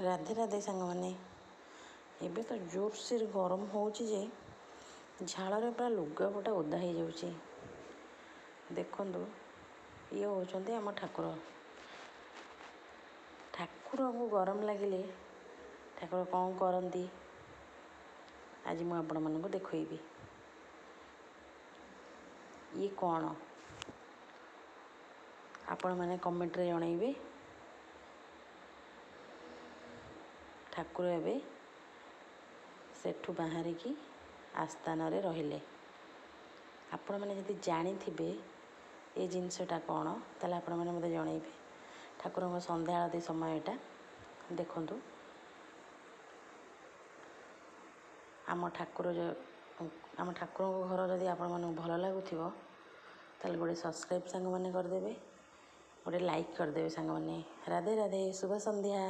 ରାଧେ ରାଧେ ସାଙ୍ଗମାନେ। ଏବେ ତ ଜୋରସୋର ଗରମ ହେଉଛି ଯେ ଝାଳରେ ପୁରା ଲୁଗାପଟା ଓଦା ହେଇଯାଉଛି। ଦେଖନ୍ତୁ, ଇଏ ହେଉଛନ୍ତି ଆମ ଠାକୁର। ଠାକୁରଙ୍କୁ ଗରମ ଲାଗିଲେ ଠାକୁର କ'ଣ କରନ୍ତି, ଆଜି ମୁଁ ଆପଣମାନଙ୍କୁ ଦେଖେଇବି। ଇଏ କ'ଣ, ଆପଣମାନେ କମେଣ୍ଟରେ ଜଣେଇବେ। ଠାକୁର ଏବେ ସେଠୁ ବାହାରିକି ଆସ୍ଥାନରେ ରହିଲେ। ଆପଣମାନେ ଯଦି ଜାଣିଥିବେ ଏ ଜିନିଷଟା କ'ଣ, ତାହେଲେ ଆପଣମାନେ ମୋତେ ଜଣେଇବେ। ଠାକୁରଙ୍କ ସନ୍ଧ୍ୟା ଆଳତୀ ସମୟ ଏଇଟା। ଦେଖନ୍ତୁ, ଆମ ଠାକୁର, ଆମ ଠାକୁରଙ୍କ ଘର ଯଦି ଆପଣମାନଙ୍କୁ ଭଲ ଲାଗୁଥିବ, ତାହେଲେ ଗୋଟେ ସବସ୍କ୍ରାଇବ୍ ସାଙ୍ଗମାନେ କରିଦେବେ, ଗୋଟେ ଲାଇକ୍ କରିଦେବେ ସାଙ୍ଗମାନେ। ରାଧେ ରାଧେ, ଶୁଭ ସନ୍ଧ୍ୟା।